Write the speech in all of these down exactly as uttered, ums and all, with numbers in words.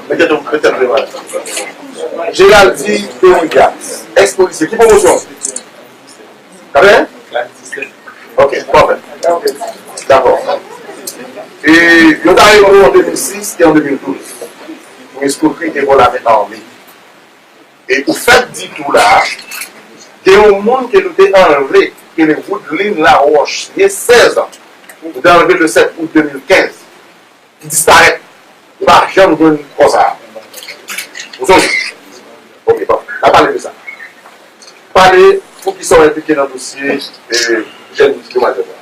Mete tou, mete tou, mete tou. Geraldi de Williams, ex polisye. Ki pwomosyon? Kaben? Ok, pafè. Dakò. E yo ta arete w an de mil sis e an de mil douz pou eskwokri e vòl avèk ame. E ou fèk di tou la, gen yon moun ke nou te anlve, ki rele Woodlin Laroche, gen sèz an. Nou te anlve le sèt out de mil kenz. Li disparèt. Li pa janm jwenn kò sa a. Ou sonje? Ok, bon. N a pale de sa. Pale poukisa w enplike nan dosye, eh, jèn demwazèl la.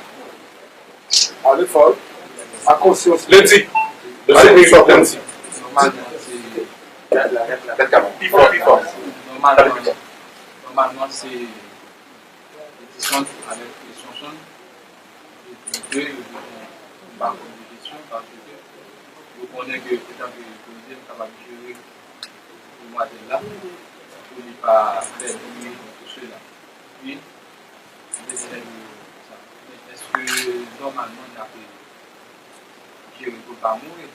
Pale fò. A konsyans. Lendi. Pale poukisa w lendi. Nòmalman, se... Pi fò, pi fò. Pale pi fò. Nòmalman, se Edison avèk Sonson. Yo di ke yo bezwen yon bakòp de jesyon paske yo konnen ke etan ke prezidan kapab jere demwazèl la pou li pa pèdi tou sela. Epi, yo bezwen yo sa. Men èske nòmalman n ap jere pou l pa mouri?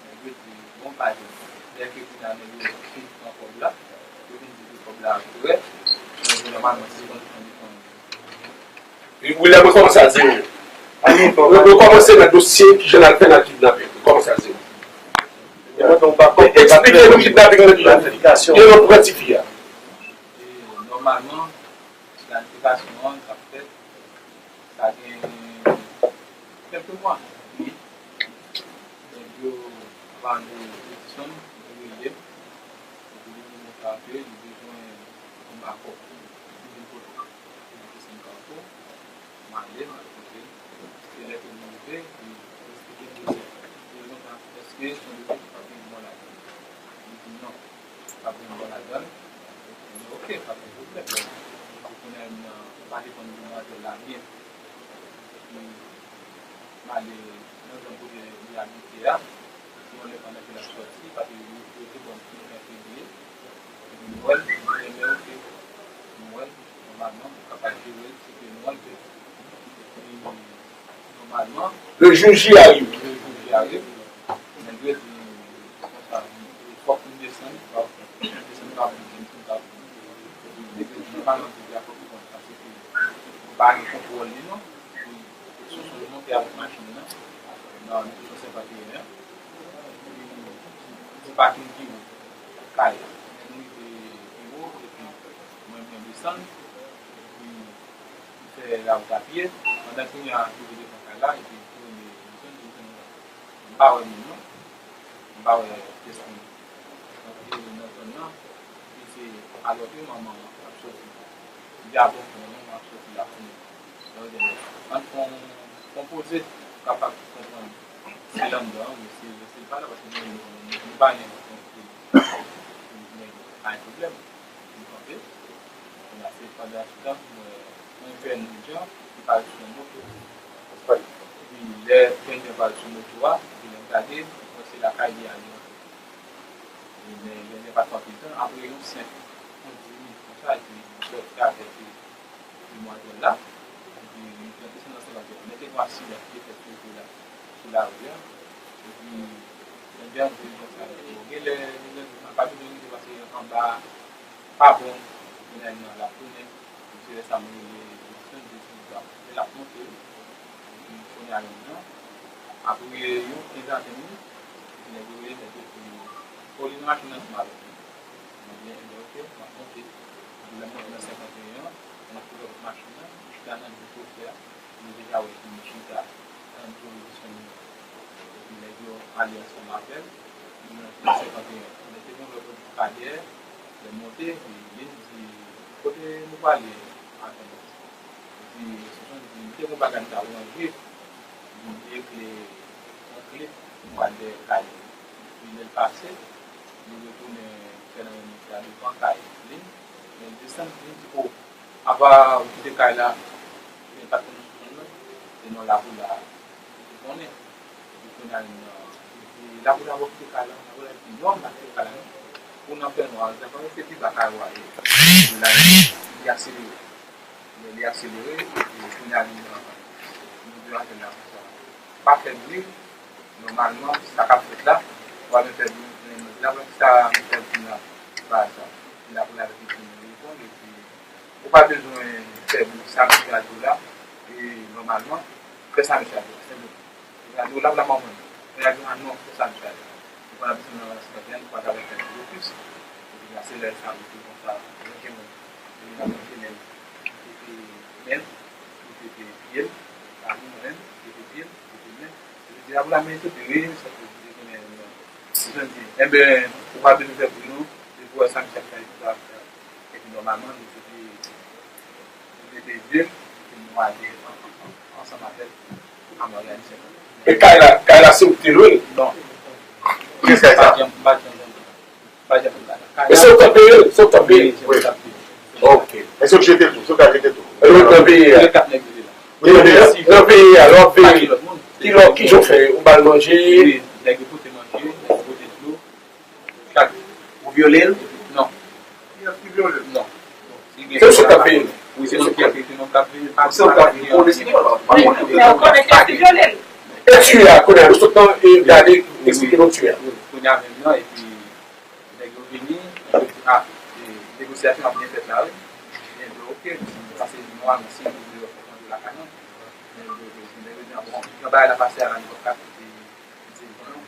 Nèg yo di, bon, pa di. Lè ke kounye a nèg yo fin pran kòb la, yo vin di ke kòb la korèk, donk, nòmalman, si se konn, konn, konn. Wi, William, rekòmanse a zewo. Yo, yo kòmanse nan dosye kijan n al fè nan kidnaping. Rekòmanse a zewo. Eksplike nou kidnaping nan ki jan l fèt. Gen yon pran tifi a. E, nòmalman, planifikasyon an k ap fèt, sa gen kèlke mwa. Nèg yo pale Edison, yo rele m. Yo di m konsa ke li bezwen yon bakòp. Li vin kote m. Li di si m ka fè. M ale, m al kote l. Se lè ke m rive, li eksplike m dosye a. Li di konsa, èske se yon dosye ki pa gen mò ladan l? Li di non. Pa gen mò ladan l. Mwen di, ok, pa gen pwoblèm. Donk, kounye a, m pa te konn demwazèl la byen. Epi, m ale nan zòn kote li abite a. Yon lè pandan ke l ap sòti, paske yo, yo te ban m yon lè fevriye. Epi, m wè l, m di, men ok. M wè l, nòmalman, m kapab jere l, se ke m wè l ke. Epi, nòmalman, le jour J arrive. Le jour J arrive. Nèg yo di konsa, fòk nou desann, fòk nou desann pa pou nou, nou pa pou nou. Epi, nèg yo di, nou pa nan peyi a, fòk nou konn sa, se ke nou pa gen kontwòl li, non. Epi, sou, sou monte avèk machin nan, nan, nou te sou senkant e en an. Epi, nou, nou pati nan biwo kay la. Nou rive biwo, epi mwen, mwen desann, epi m fè lawout a pye. Pandan kounye a, m rive devan kay la, epi m tounen, m tounen, m tounen. M pa wè moun non. M pa wè pèsonn. Donk, li nan zòn nan, li se alò ke manman an ap sòti. Li di a bon, manman an ap sòti la kounye a. Donk, ann fè yon, fè yon poze pou kapab konprann si l anndan an, men si, si l pa la, paske nou, nou, nou pa gen yon kote pou nou gen pwoblèm. Nou kanpe. Kounye a, se pandan se tan, m wè yon jèn jan ki pral sou yon moto. Epi, lè jèn jan pral sou moto a, epi lè m gade, m wè se lakay li a li rantre. Epi, men jèn jan pa t pran anpil tan, apre yon senk, yon dis minit konsa, epi m wè travèse demwazèl la. Epi, li te desann nan senkant e en. Men te gen yon aksidan ki te fèt sou wout la, sou lari a. Epi, jèn jan di konsa, bon, genlè, genlè, m pa bezwen rete pase anba pa bon, kounye a l ap tounen. Se lè sa m rele Edison, m di, "Edison, lè l ap monte, epi kounye a menm nan, apre yon kenz a ven minit, epi nèg yo rele, nèg yo di, 'O, li nan machin nan ansanm avèk nou.'" Mwen di, "Enben, oke, m ap monte." Epi lè m monte nan senkant e en an, m ap kouri avèk machin nan, m chita nan men chofè a. Li deja wè m chita, tann pou l desann. Epi nèg yo ale ansanm avè l. Li nan senkant e en. Lè te gen lòt bò ka dèyè, lè m monte, li di, "Kote nou prale a, Fènans?" Epi Sonson di, "M te gen yon bagay m t ap ranje." Li di, "Li ekle yon kle pou m pral dèyè kay li." Epi lè l pase, li retounen fè nan menm wout la devan kay li. Lè l desann, li di, "O, apa ou kite kay la, men pa t konn sou zòn nan, se nan lakou la ou te konnen." Epi kounye a, li di, "Lakou la, ou kite kay la, lakou la." Li di, "Non, m pa kite kay la, non. Ou nan fènwa, sa pa se pi ba kay ou a ye." Epi la, li akselere. Lè li akselere, epi kounye a, li di, "Mwen di afè la konsa. Pa fè bri, nòmalman, sa k ap fèt la, w a men fè bri, men Laprès sa, m fè pou la, pa sa. Laprès avèk yon telefòn, epi ou pa bezwen fè sa misye a di w la, e nòmalman, fè sa misye a di w la, senpleman. Li a di w, "Lap la manman." Li a di w, "A non, fè sa misye a di w la." Ou pa bezwen nan rèstoran, ou pa ta fè blokis. Epi la, se lè sa, ou te konsa, ou te men, ou te men, ou te men, ou te men, pa nou menm, ou te men, ou te men. Epi di, "A, pou la men, tout wi, sa te di, konnen, non." Ou konprann? Enben, ou pa bezwen fè bri non, depi w wè sa misye ap fè, epi nòmalman, nou te, nou te di, epi nou ale ansanm avè l a Maryani sèlman. E kay la, kay la se ou ki te lwe l? Non. Kiyès kay sa? Pa janm, pa janm, pa janm. E se ou k ap peye l? Se ou k ap peye l? Wi, se mwen k ap peye l. Ok. E se ou k jete l tou? Se ou k al jete l tou? E lòt nan peyi a? Lè k ap nèg rete la. Nan peyi a, lè w ap veye, ki lòt, ki jan w fè? Ou ba l manje? Wi, nèg yo pote manje, nèg yo pote dlo. Chak. Ou vyole l? Non. Kiyès ki vyole l? Non. Se misye k ap peye l? Wi, se mwen ki ap peye, se mwen k ap peye. Se ou k ap peye, ou deside. Wi, men ou konnen kiyès ki vyole l. E tiye a, kounye a, nou sot nan, e gade, eksplike nou tiye a. Kounye a menm nan, epi nèg yo vini, nèg yo di, "A, e, negosyasyon ap byen fèt la, wi." Nèg yo, "Ok," pase nòmalman, si nou vle yo fè manje lakay nou. Nèg yo, nèg yo di, "A, bon, jan bagay la pase a la, nou p ap ka kite." Li di, "Bon, non."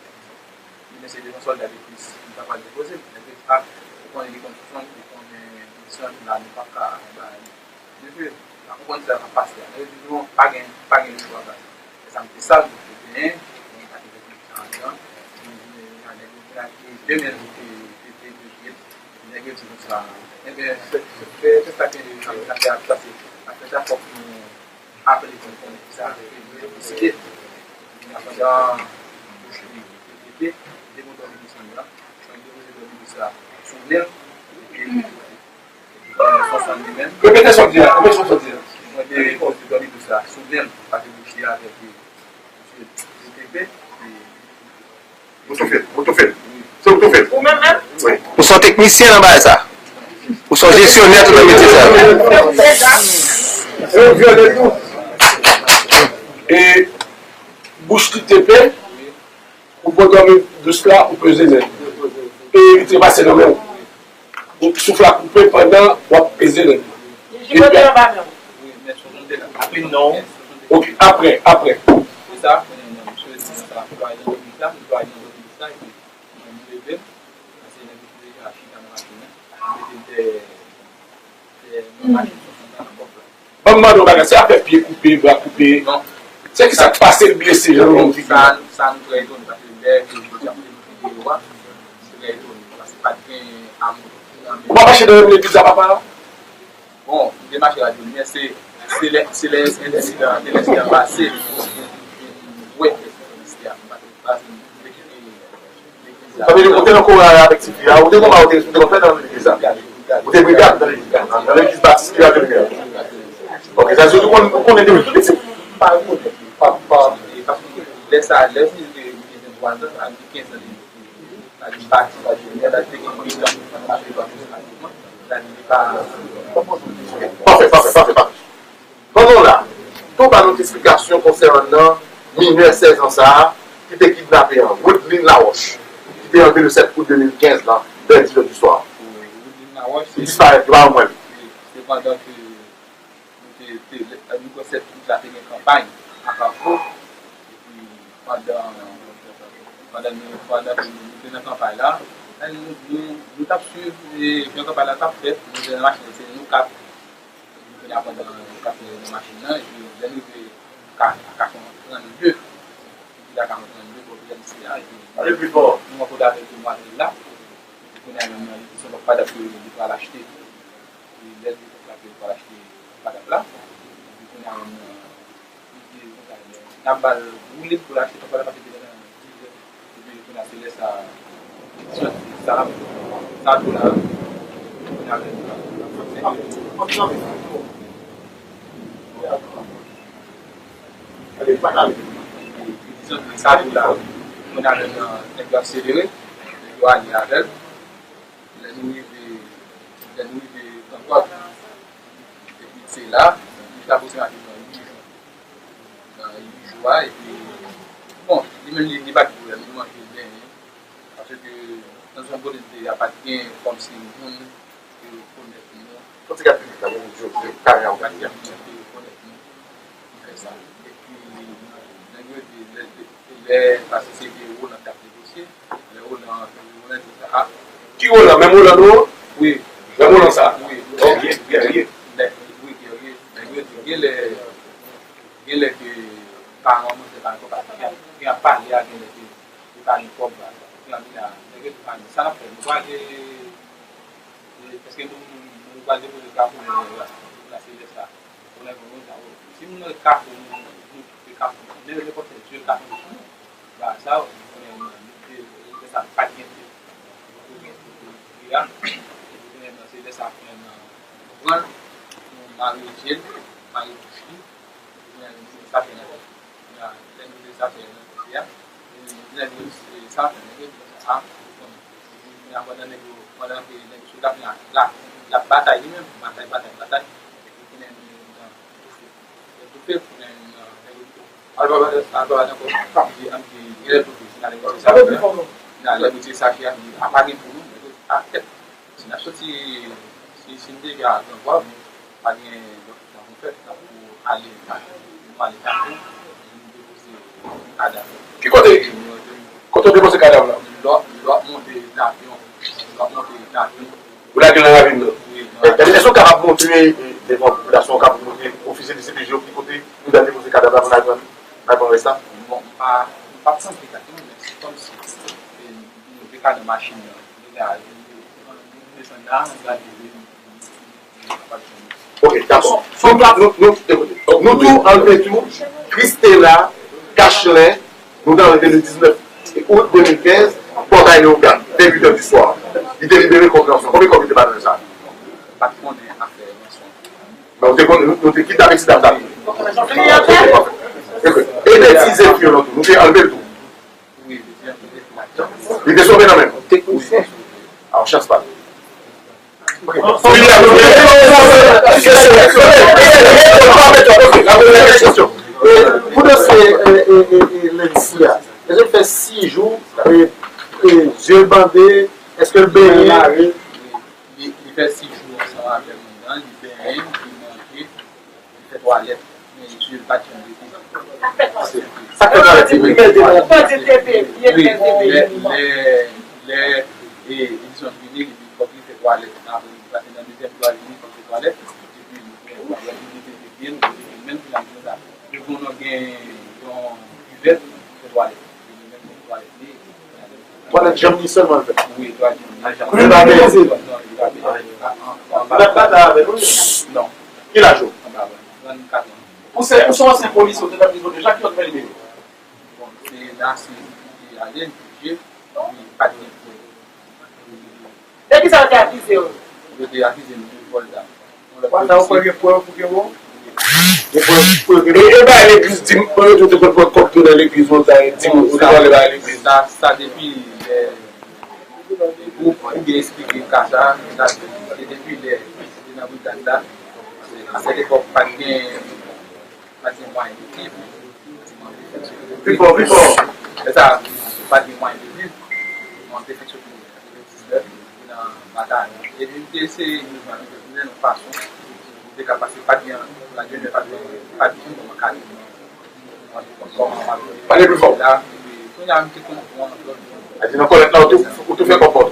Li, men se devan sòlda de plis, li ta pral depoze l. Nèg yo di, "A, ou konnen li konn sou fanm, li konnen kondisyon nou la, nou p ap ka bay li." Mesye, la konprann sa k ap pase a. Nèg yo di, "Non, pa gen, pa gen lechwa, baz." E sa m te sal, m te genyen, mwen pa te fè konfyans andan. Mwen di, "Men, nèg yo vin ak de men, te, te, te, te, te." Nèg yo di konsa, "Enben, fè, fè, fè, fè sa gen de jan, sa fè ap pase. Apre sa, fòk nou aple pou n konnen kisa ki deside." Pandan bouch li te trete, de moto li desann la, mwen depoze dòmi dous la sou nen l, epi li te trete. Son son li menm. Repete sa w di a, repete sa w di a. Mwen depoze dòmi dous la sou nen l, paske bouch li avèk li te trete, epi Ou tou fèt, ou tou fèt. Se ou tou fèt. Ou menm menm? Wi. Ou se yon teknisyen nan bagay sa. Ou se yon jesyonè tout nan metye sa. E ou vyole tou. E bouch li te ple, ou pran dòmi dous la, ou peze nen. E li trepase nan men w. Ou souf la koupe pandan w ap peze nen. Li jibote anba men w. Wi, men swasannde la. Apre non. Ok, apre, apre. Se sa, konnen non, misye di konsa, m dwe al nan legliz la, m dwe al nan legliz la, epi mwen, m leve m, pase nèg yo deja chita nan machin nan, m mete m dèyè, dèyè nan machin swasannde la nan kòf la. Ban m mande w bagay, se afè pye koupe, bra koupe. Non. Se ki sa k pase l blese jan l ronn figi l? Sa, sa nou trè etone, paske lè ke yo te ap monte deyo a, nou trè etone, paske pa t gen amou nan men. Ou pa mache nan menm legliz a papa a? Bon, m te mache la di w, men se, se lè, se lè ensidan, lè ensidan pase, m wè ensidan, m pa te, m pa te, m te kite Sa vle di, ou te nan koral avèk ti fi a, ou te konn ba, ou te, ou te konn fè nan legliz la. Ou te brigad nan legliz la, nan, nan legliz batis ki la Delimyè. Ok, sa vle di, ou konn, ou konnen depi tou piti. Pa konnen, pa, pa. Paske lè sa, lè fi te gen vwazan, sa di kenz an, sa di pati, sa di, sa di te gen brigan, sa di pa. Pafè, pafè, pafè, pafè. Pandan w la, tou ba nou ti esplikasyon konsènan minè sèz an sa a ki te kidnape an, Woodlyn Laroche, ki te anlve le sèt out de mil kenz la, vè dis è di swa. Woodlyn Laroche, li disparèt, yo pa janm wè l. Se pandan ke nou te, te, nou kwè sèt out la te gen kanpay a Kafou, epi pandan, pandan nou, pandan ke nou te nan kanpay la, nou, nou, nou t ap swiv, e, jan kanpay la t ap fèt, nou te nan machin, se nou kat, Kounye a pandan nou t ap nan machin nan, epi lè n rive ka, ka trannde, epi la ka trannde, bò P M C a, epi nou rankontre avèk demwazèl la, epi kounye a menm nan, li di se yon lòt padap ke li pral achte, epi lè l di konsa ke li pral achte padap la, epi kounye a menm nan, N ap ba l woule pou l achte, papa l ap achte nan dizè. Epi kounye a se lè sa, sa, sa tou la, kounye a menm la, sa tou la, kounye a menm nan, nèg yo akselere, nèg yo ale avè l. Lè nou rive, lè nou rive Kanpòt, epi se la, nou chita aproksimativman uit jou. Nan uit jou a, epi, bon, li menm li, li pa gen pwoblèm, li manje, li benyen. Paske Ke nan zòn kote m te ye a, pa t gen kòmsi moun ki rekonèt nou. Fò ti gad piblik la, pou yo, yo kare a ou. Pa t gen moun ki rekonèt nou pou fè sa. Epi, nèg yo di, lè, lè, lè, paske se vye Roland k ap negosye, lè Roland, Roland di sa, a. Ki Roland? Menm Roland nou an? Wi. Menm Roland sa? Wi. Ok, Guerrier. Nèg, wi, Guerrier. Nèg yo di, gen lè, gen lè ke paran mwen se pa ankò, paske gen, gen ap pale a, gen lè ke li pa gen kòb la. Gen anvi la, nèg yo di pa gen. Sa n ap fè, nou pral, e, e, èske nou, nou, nou pral depoze Kafou, e, la, la Selès la. Pou nèg yo konn sa, wi. Si moun nan Kafou, nou, nou kite Kafou, men nenpòt lè, Dye ka tonbe sou nou. Ba, sa, ou konnen, nou te, lè sa, pa t gen te. Ou gen te, te, te, a. Ou konnen, nan Selès la, konnen, nan, pran, nou mare je l, mare bouch li, ou konnen, nou sa fè nan tèt. Lè nou te sa fè nan tèt li a, e, nèg yo, e, sa fè, nèg yo di sa, a, ou konnen. Men pandan nèg yo, pandan ke nèg yo sou la, la, la, l ap batay li menm, batay, batay, batay, epi konnen nou nan toufe. Lè toufe, konnen, nèg yo, al pa, al pa, al pa, ankò, ann di, ann di, gen lè toufe, si n ale mete sa, nan lè mete sa ki a, a pa gen pou nou, nèg yo, a tèt. Si n ap soti, si, si n deja nan vwa, pa gen lòt tan pou fè, tan pou ale, nou ale Kafou, nou depoze kadav. Ki kote? Kote w depoze kadav la? Lò, lò monte nan avyon, lò monte nan avyon. Ou lage nan ravin nan? Wi, nan ravin. Èske w kapab montre, e, devan popilasyon, w kapab montre ofisye D C P J yo ki kote nou ta depoze kadav la pou n al pran, n al pran rès la? Bon, m pa, m pa santi egzakteman, men se kòmsi, e, nou te ka nan machin nan. Ok, dakò. Nou, nou, nou, ekoute. Nou tou anlve tou Christela Gachelin, nou te anlve de diznèf out de mil kenz, bò bay Leyogàn, vè uit è di swa. Li te libere kò l nan ranson. Konbyen kòb li te ba nan sa? Pa t konnen afè ranson. Men ou te konnen, nou, nou te kidnape ti dam sa. Ok. E de ti zefyon nan tou, nou te anlve l tou. Li te sove nan men nou. Te kou fè. A, yon chans pa l. Pou dosye, e, e, e, e, Lency a, èske l fè sis jou, e, e, je l bande, èske l benyen? Li, li fè sis jou ansanm avè m anndan, li benyen, li manje, li fè twalèt, men je l pa t janm rete. Sa k fè twalèt li benyen? Wi, lè, lè, lè, e, Edison vini, li di fòk li fè twalèt. Apre, li pase nan dezyèm fwa, li vini, fòk fè twalèt. Epi, li fè twalèt, li mete pye l, li mete pye l, menm si l ap di sa. Li konnen gen yon kivèt, fè twalèt. Li menm fè twalèt li. Twalèt janm li sèlman l fè. Wi, twalèt janm li. Li pa beze. Non, li pa beze. An, an, anba. Ou t ap batay avè l, wi? Non. Ki laj ou? Anba, trannkat an. Ou se, ou se yon ansyen polisye, ou te nan prizon deja, ki lòt fè libere? Bon, se la, se, se ale, li fije, li pa t gen prèv. De ki sa yo te akize w? Yo te akize m de vòl dam. Wè sa, ou kwè gen prèv pou ke bon? Gen prèv pou ke... E, e bay legliz, di m, mwen yo te konn pran kòb tou nan legliz, yon tay, di m, ou te vòlè bay legliz. Sa, sa depi lè, pou, pou byen eksplike ka sa, sa, se depi lè, se nan brigad la, a sèt epòk, pa t gen, pa t gen mwayen de viv, pa t gen mwayen de viv. Pi fò, pi fò. Lè sa, pa t gen mwayen de viv, mwen te fèk soti nan batay. Epi m te eseye jwenn yon fason pou m te ka pase, pa t gen, la jwenn pa t gen, pa t gen kòman kale. Pale pi fò. La, epi kounye a m te konn pran lòt. A di nan kòlèt la, ou te, ou te fè kòpòt.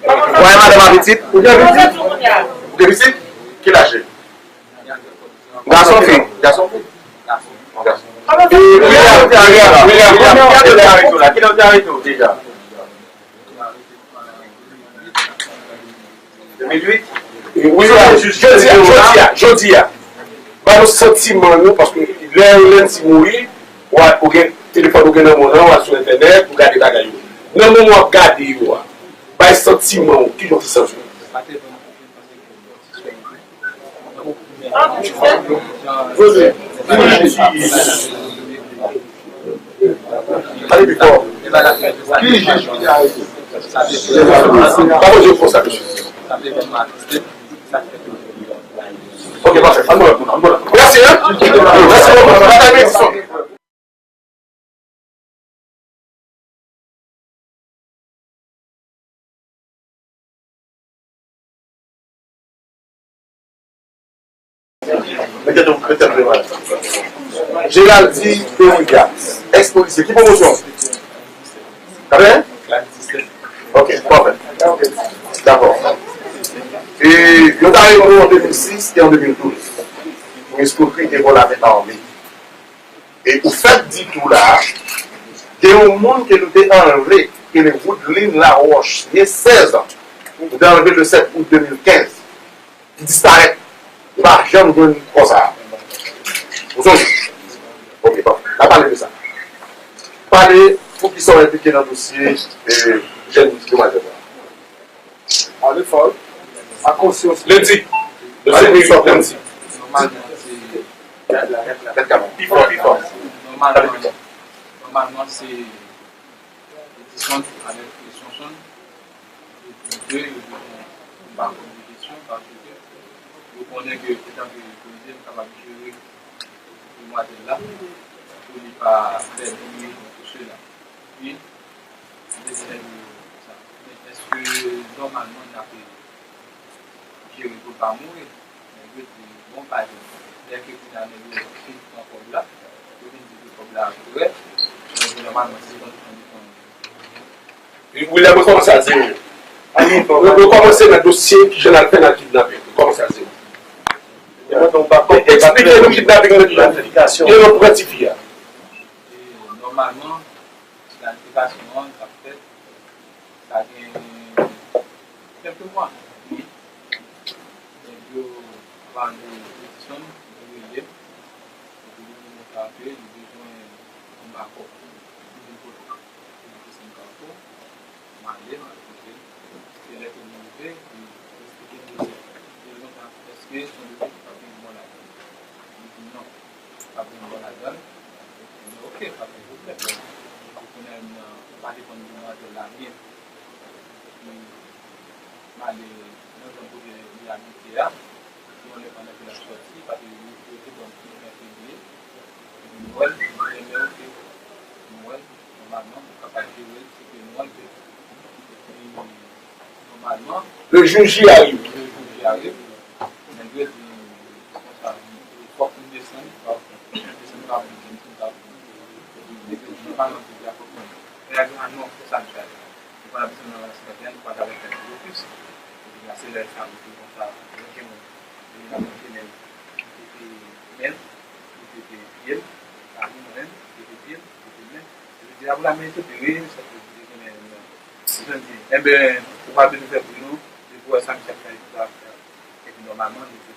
Ou wè madanm a pitit? Ou gen pitit? Ou gen pitit? Ki laj li? Gason, fi? Gason, fi? Gason. Gason. William, William, William, William, kilè yo te arete w la? Kilè yo te arete w deja? De mil uit? William, jodi a, jodi a, jodi a, ba nou santiman nou, paske lè Lency mouri, ou a, ou gen telefòn ou gen nan men w lan, ou al sou entènèt, ou gade bagay yo. Nan moman w ap gade yo a, bay santiman w, kijan w te santi w? Pale pi fò. Ki jij ki te arete? Pa poze yo konsa, mesye. Ok, pafè. Ann bon lòt moun, ann bon lòt moun. Mèsi, en. Mèsi bokou. Batay Benedikte. Mete tou, mete tou. Geraldi Derouillat, ex polisye. Ki pwomosyon? Katrevyen? Ok, pafè. Dakò. E yo ta rele w an de mil sis e an de mil douz pou eskwokri e vòl a men ame. E ou fèk di tou la, gen yon moun ke nou te anlve, ki rele Woodlin Laroche, gen sèz an. Nou te anlve le sèt out de mil kenz. Li disparèt. Li pa janm jwenn kò sa a. Ou sonje? Ok, bon. N a pale de sa. Pale poukisa w enplike nan dosye, eh, jèn demwazèl la. Pale fò. A konsyans. Lendi. Lendi. Nòmalman, se. Pi fò, pi fò. Nòmalman, nòmalman, se Edison avèk Sonson. Yo di ke yo bezwen yon bakòp de kesyon paske yo konnen ke etan ke polisye, m kapab jere demwazèl la pou li pa pèdi sela. Epi, m te di nèg yo sa. Men èske nòmalman n ap jere pou l pa mouri? Nèg yo di, bon, pa di. Lè ke kounye a nèg yo fin pran kòb la, yo vin di ke kòb la ap prè, nèg yo nòmalman se konn konn konn. William, yo kòmanse a zewo. Yo, yo kòmanse nan dosye kijan n al fè nan kidnaping. Yo kòmanse a zewo. Eksplike nou kidnaping nan kijan l fèt. Gen yon pran tifi a. E, nòmalman, planifikasyon an, sa fèt, sa gen kèlke mwa. Nèg yo pale Edison, yo rele m. Epi yo di m konsa ke li bezwen yon bakòp. Li vin kote m. Li di se m ka fè. M ale, m al kote l. Se lè ke m rive, li eksplike m dosye a. Li di konsa, èske se yon dosye ki pa gen mò ladan l? Li di non, pa gen mò ladan l. Li di, ok, pa gen pwoblèm. Kounye a, m pale konn demwazèl la byen. Epi, m ale nan zòn kote li abite a. Yon lè pandan ke l ap sòti, paske yo, yo te ban m ki lè ke li ye. Epi m wè l, m di, men ok, m wè l, nòmalman, m kapab jere l, se ke m wè l ke, epi, nòmalman, le jour J arrive. Le jour J arrive, nèg yo di, konsa, fòk m desann, fòk m desann pa m, m desann pa m. Epi, nèg yo di, nòmalman, se de a fòk mwen. Nèg la di, a non, se sa m chwazi. Nou pa t ap desann nan Sitadèl, nou pa t ap fè blokis. Epi la, se lè sa, nou te konsa, mete mwen, e la mete men, li te men, li te pye m, la li mwen, li te pye m, li te men. Epi di, apre la, men, se te ri, sa te di, men, men, li te di, enben, ou pa bezwen fè bri, non, depi w wè sa misye ap fè, li te ap fè. Epi nòmalman, nou te,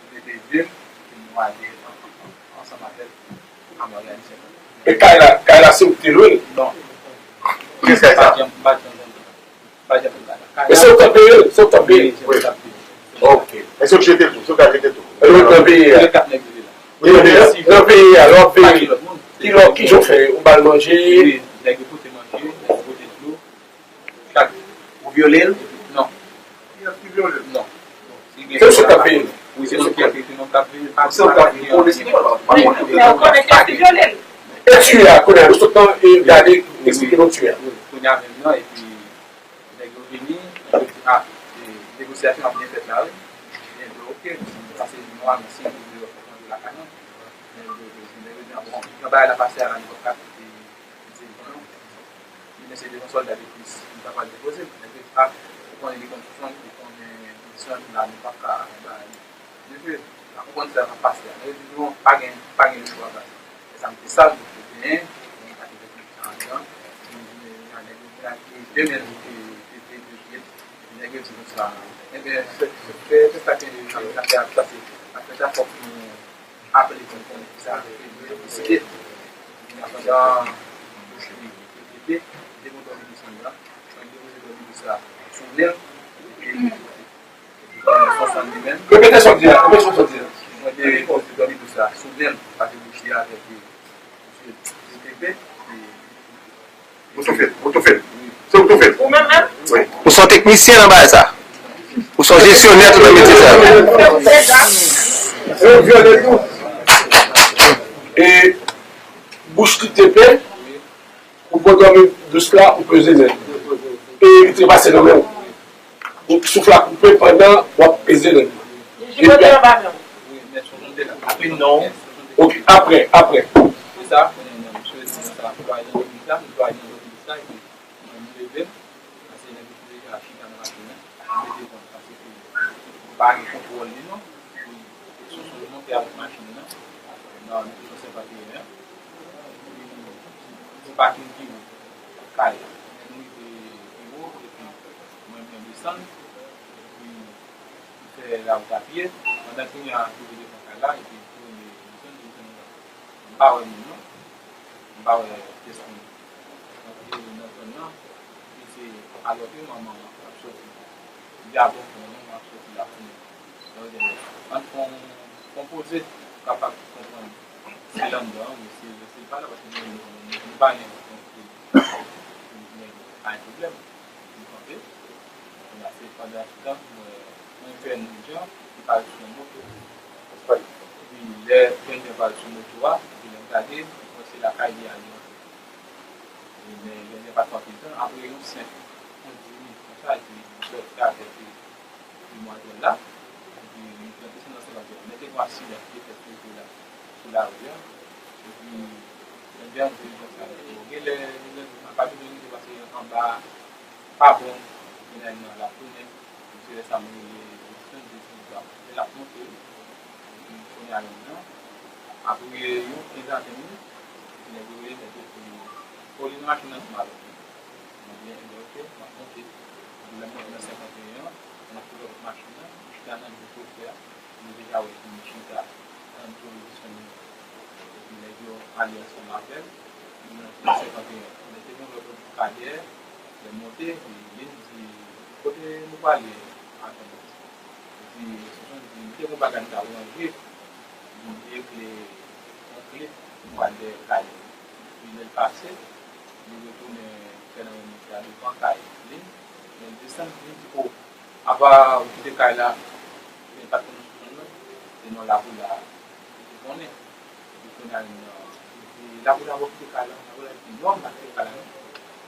nou te de, epi nou ale an, an, ansanm avèk Amari Ayisyen. E kay la, kay la se ou ki te lwe l? Non. Kiyès kay sa? M pa t janm, m pa t janm, m pa t janm lwe kay la. E se ou k t ap veye l? Se ou k t ap veye l? Wi, se mwen k t ap veye l. Ok. E se ou k jete l tou? Se ou k al jete l tou? E nou t nan veye a? Tou lè kat nèg yo te la. Wi, nan, nan veye a, lè w ap veye. Pa gen lòt moun. Ki lè, kijan w fè? Ou ba l manje? Wi, nèg yo pote manje, nèg yo pote dlo. Ou vyole l? Non. Non. Se ou sot ap peye l? Wi, se mwen ki ap peye, se mwen k ap peye. Se ou k ap peye. Konnen se mwen. Men ou konnen kiyès ki vyole l? E tiye a, kounye a, nou sot nan, e, gade, eksplike nou tiye a. Wi, kounye a menm nan, epi nèg yo vini, nèg yo di, a, e, negosyasyon ap byen fèt la, wi. Nèg yo, ok, pase mwa, men si nou vle yo fè kontre lakay nou. Nèg yo, nèg yo di, a, bon, jan bagay la pase a la, nou p ap ka kite, kite, Li menm se de yon sòlda de plis, li ta pral depoze l. Nèg yo di, a, ou konnen li konn Sonson, li konnen Edison la, nou p ap ka bay. Mesye, la konprann sa k ap pase a. Nèg yo di, non, pa gen, pa gen lechwa, baz. E sa m te sal, nou te genyen, yon kate vèt mil san anndan. Nou di, men, nèg yo di, demen, nou te, te, te, te, te, nèg yo di konsa, enben, fè, fè, fè, fè sa ke n ap fè a pase. Apre sa, fòk nou Apre li konn konnen ki sa nou deside. Epi pandan bouch li te trete, li te gon dòmi desann nan, mwen depoze dòmi li sa sou nen l, epi li te trete. Epi pandan Sonson li menm. Repete sa w di a, repete sa w di a. Mwen depoze dòmi li sa sou nen l, paske bouch li avèk li, li te trete, epi Ou toufe l, ou toufe l. Se ou toufe l. Ou menm menm? Wi. Ou se yon teknisyen nan bagay sa. Ou se yon jesyonè tout nan metye sa. Se ou vyole l tou. E bouch li te ple, ou pran dòmi dous la, ou peze nen l. E li trepase nan men w. Ou souf la koupe pandan w ap peze nen l. Ki kote anba menm? Wi, men Sonson te la. Apre non. Ok, apre, apre. Se sa, konnen nan misye di sa, plwaye nan legliz la, plwaye nan legliz la, epi mwen, m leve m, pase nèg yo te deja chita nan machin nan, m mete kont, paske m pa gen kontwòl li non. Epi Sonson monte avèk machin nan, nan mil nèf san senkanteyen an, epi se pakin pi wo kay la. Lè nou rive pi wo, epi mwen, mwen desann, epi m fè lawout a pye, pandan ke m rive devan kay la, epi m tounen desann, desann, m pa wè moun non, m pa wè pyès moun. Antre nan zòn nan, epi se alò ke manman an ap sòti. Li di, "A bon, manman an ap sòti la, konnen." Donk, ann fè yon, fè yon poze, kapab konprann si l anndan an, wi, si, si l pa la, paske nou, nou, nou pa gen, gen, gen, gen pwoblèm. M kanpe. Kounye a, se pandan tan, mwen, mwen wè yon nèg ki parèt sou yon moto. Epi lè nèg lan parèt sou moto a, epi lè m gade, m wè se lakay li a li antre. E men nèg lan pa t kanpe tan, apre yon senk, yon dis minit konsa, epi m sòti avèk demwazèl la, epi nou te nan senkanteyen. Men te gen yon aksidan ki te fèt sou wout la, sou lari a. Epi, nèg lan di m konsa, "Bon, genlè, genlè, m pa bezwen rete paske anba pa bon, kounye a l ap tounen." Epi se lè sa m rele Wilson, Wilson di, "Bon, l ap monte wi." Epi kounye a menm nan, apre yon kenz a ven minit, epi nèg yo rele, nèg yo di, "O, li nan machin nan ansanm avèk nou." Mwen di, "Enben, oke, m ap monte." Epi lè m monte nan senkanteyen an, m ap fouye lòt machin nan, m chita nan men chofè a, m deja wè li chita alantou Wilson. Epi nèg yo ale ansanm avè l, m nan senkanteyen an. Lè te gen lòt ka dèyè, lè m monte, epi li di, "Kote nou prale, madanm?" Epi Sonson di, "M te gen yon bagay m t ap ranje." Li regle yon kle pou al dèyè kay li. Epi lè l pase, li retounen fè nan menm wout la devan kay li. Lè l desann, li di, "O, apa ou kite kay la?" Men li pa t konn Sonson non. Se non Lapoula li te konnen. Epi kounye a, li di, "Lapoula, apa ou kite kay la?" Lapoula di, "Non, m pa kite kay la non.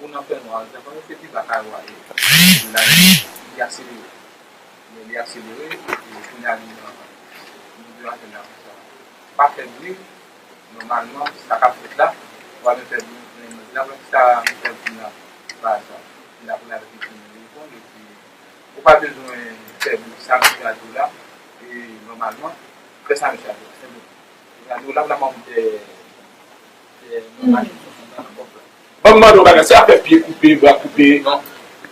Ou nan fènwa, sa pa se pi ba kay ou a ye." Epi la, li akselere. Men li akselere, epi kounye a li nan, li nan fènwa konsa. Pa fè bri, nòmalman, sa k ap fèt la, w ap fè bri nan imaj la, men sa m fè bri nan paj la. Epi la, pou l avèk epi li reponn, epi ou pa bezwen fè bri, sa misye a di w la, e nòmalman, fè sa misye a di w la, senpleman. Misye a di w la, la manm dèyè, dèyè nan machin Sonson nan, nan bòs la. Ban m mande w bagay, se afè pye koupe, bra koupe. Non.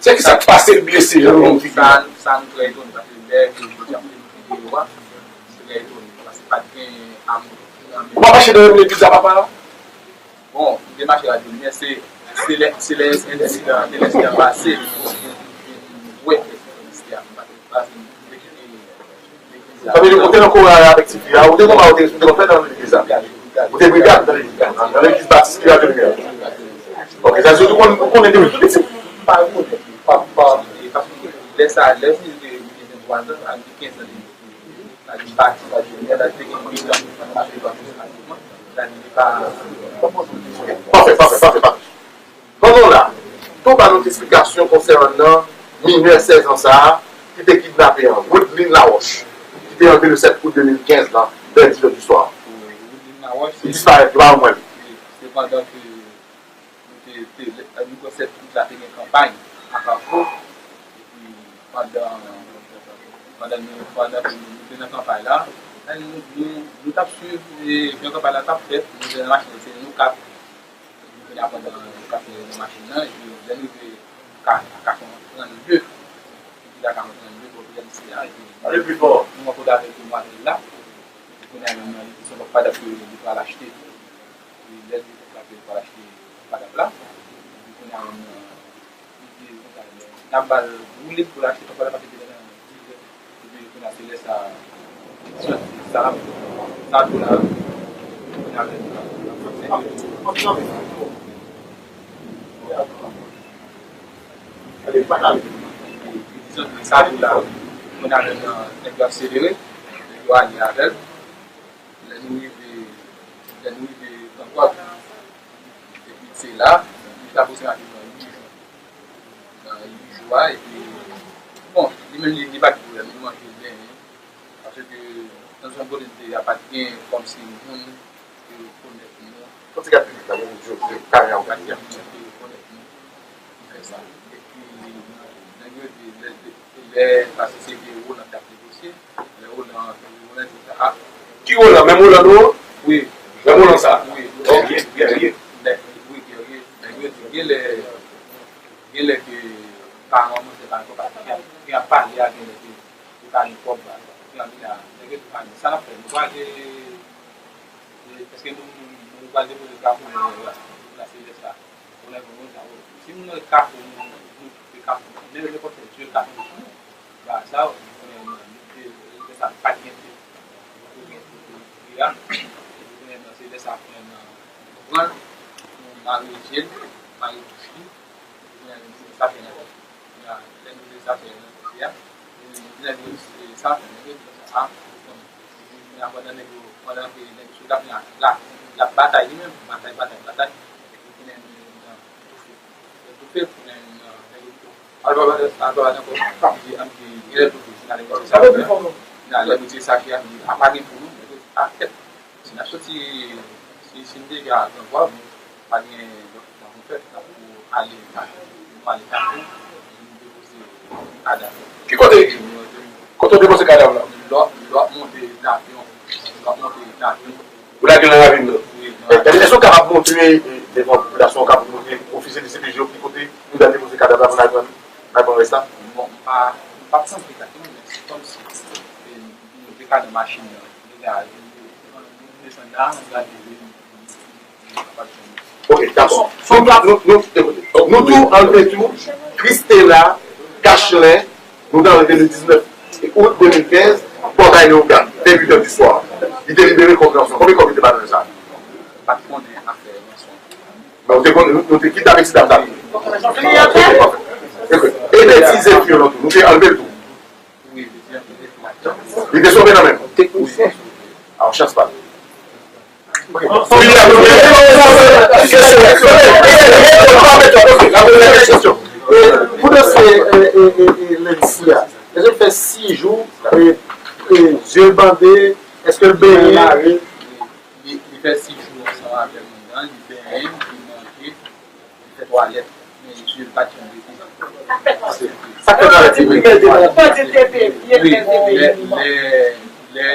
Se ki sa k pase l blese jan l di? Sa, sa nou trè etone, paske lè ke yo te ap filme videyo a, nou trè etone, paske pa t gen am nan men. Ou pa mache nan menm legliz la, papa? Bon, m te mache Radyo Limyè, se, se lè, se lè ensidan, lè ensidan pase, m vin wè ensidan a, m pa te, pa vin, m te kite legliz la. Sa vle di, ou te nan koral avèk tifi a, ou te konn, ou te, ou te konn fè nan legliz la. Ou te brigad nan legliz la, nan legliz batis ki Radyo Limyè. Ok, sa vle di, ou konn, ou konnen depi tou piti. M pa konnen, pa, pa, paske lè sa, lè m te gen venntwa zan, a gen kenz zan, sa di pati, sa di, nèg la te gen huit an, sa di, pase pratiman, sa di, li pa. Pafè, pafè, pafè, pafè. Ban nou la, tou ba nou ti esplikasyon konsènan minè sèz an sa a, ki te kidnape an, Woodlyn Laroche, ki te anlve le sèt out de mil kenz lan, vè dis è di swa. Woodlyn Laroche, li disparèt, yo pa wè l. Se pandan ke Nou te, te, nou kwè sèt out la te gen kanpay a Kafou. Epi pandan, pandan nou, pandan ke nou te nan kanpay la, nou, nou, nou t ap swiv, e, jan kanpay la t ap fèt, nou te nan machin, se nou kat. Epi kounye a pandan nou kat nan machin nan, epi lè nou rive ka, a katran trannde, epi la katran trannde, bò P M C a, epi nou rankontre avèk demwazèl la. Epi kounye a menm nan, li di se yon padap ke li pral achte. Epi lè li te frape, li pral achte padap la. Epi kounye a menm, li di konsa, n ap ba l woule pou l achte padap la, paske te nan dizè. Epi kounye a, se lè sa, sa, sa, sa tou la, kounye a menm, sa tou la, kounye a menm, nèg yo akselere, nèg yo ale avè l. Lè nou rive, lè nou rive Kannkòt, epi se la, li t aproksimativman uit jou. Nan uit jou a, epi, bon, li menm li, li pa gen pwoblèm, li manje, li benyen. Paske nan zòn kote m te ye a, pa t gen kòmsi moun ki rekonèt nou. Kòmsi gad piblik la, moun yo, yo, yo, kare a, yo gad li a. Moun ki rekonèt nou, ki fè sa. Epi, nèg yo di, lè, lè, lè, paske se vye Roland k ap negosye, lè Roland, Roland di sa, a. Ki Roland? Menm Roland nou an? Wi. Menm Roland sa? Wi. Ok, Guerrier. Nèg, wi, Guerrier. Nèg yo di, gen lè, gen lè ke paran mwen se pa ankò, paske gen, gen ap pale a, gen lè ke li pa gen kòb la. Kounye a, li la, nèg yo di pa gen. Sa n ap fè? Nou prale, e, èske nou, nou, nou prale depoze kafou nou la, la se lè sa. Pou nèg yo konn sa, o, si moun nan kafou nou, nou, nou kafou nou, nèg yo te konn fè dye kafou nou. Ba, sa, kounye a, nou te, lè sa, pa t gen te. Pou gen, pou, pou, pou, ya. Kounye a, se lè sa, kounye a, nou pran, nou mare je l, mare bouch li, kounye a, nou mete zafè nan tèt li. Kounye a, lè nou mete zafè nan tèt li a, kounye a, nou di sa fè, nèg yo di sa, a, kounye a, pandan nèg yo, pandan ke nèg yo sou tap la, la, l ap batay li menm, batay, batay, batay, epi kounye a, nou, nou, nou toufe. Nou toufe, kounye a, nou, nèg yo di, al pa batay, al pa batay ankò, di, an di, gen lè toufe, si n ale negosye sa, kounye a, lè negosye sa, kounye a, di, a pa gen pou nou, nèg yo di, a, kèt, si n ap soti, si, si n te ka pran pwa, men pa gen lòt tan pou fè, tankou ale, nou ale Kafou, nou depoze kadav. Ki kote? Kote w depoze kadav la? Lè, lè w ap monte nan avyon, lè w ap monte nan avyon. Ou lage nan ravin nan? Wi, nan ravin. Èske w kapab montre, e, devan popilasyon, w kapab montre ofisye D C P J yo ki kote nou ta depoze kadav la pou n al pran, n al pran rès la? Bon, m pa, m pa t santi kadav, men se kòmsi, e, nou te ka nan machin nan. Deja, nou desann la, nou gade, nou pa t janm. Ok, dakò. So, nou, nou, ekoute, nou tou anlve tou, Christela Gachelin, nou te anlve de diznèf out de mil kenz, Pòtay Leyogàn, venntuit è di swa. Li te libere kòm ranson. Konbyen kòb li te ba nou sa? Pa t konnen afè ranson. Men ou te konnen, nou, nou te kidnape ti dam nan. E de ti zèf yo tou, nou te anlve l tou. Wi, li te anlve l. Li te sove nan men nou. Teknisyen. A, yon chans pa l. Pou dosye, e, e, e, e, Lency a, deja l fè sis jou, e, e, je l bande, èske l benyen? Li, li fè sis jou ansanm avè m anndan, li benyen, li manje, li fè twalèt, men je l pa t janm rete. Sa k fè twalèt se vre? Wi, lè, lè, lè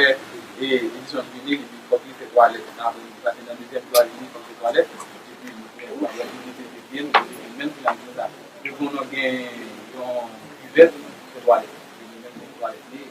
Edison vini, li di fòk li fè twalèt. Apre, li pase nan dezyèm twalèt, li fòk fè twalèt. Epi, lè twalèt, li mete pye l, li mete pye l, menm si l ap konsa. Epi, kounye a gen yon kivèt, fè twalèt. Li menm fè twalèt li.